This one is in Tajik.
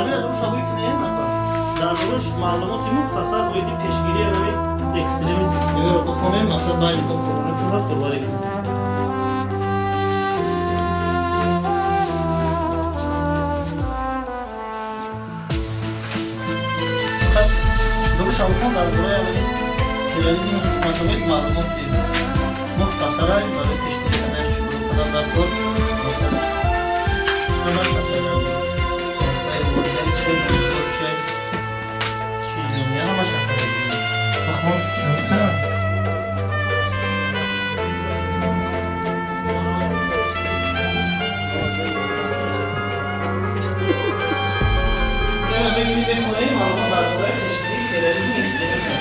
Ҳамин дуруш ҳавои кине нафар. Дар дуруш маълумоти мухтасар оиди пешгирии ҳамин экстремизм. Агар бихонем, мақсад байни то корона терроризм. Дуруш ҳавохон дар бораи ҳамин терроризми хушунатомез маълумоти мухтасара барои пешгирӣ карданаш чӣ кор кардан дар кор. Ҳамаш ҳаст дар дуруш. Ҳамаш ҳаст. Бихон. Бигирӣ бихонӣ маълумот дар бораи пешгирии терроризму экстремизм.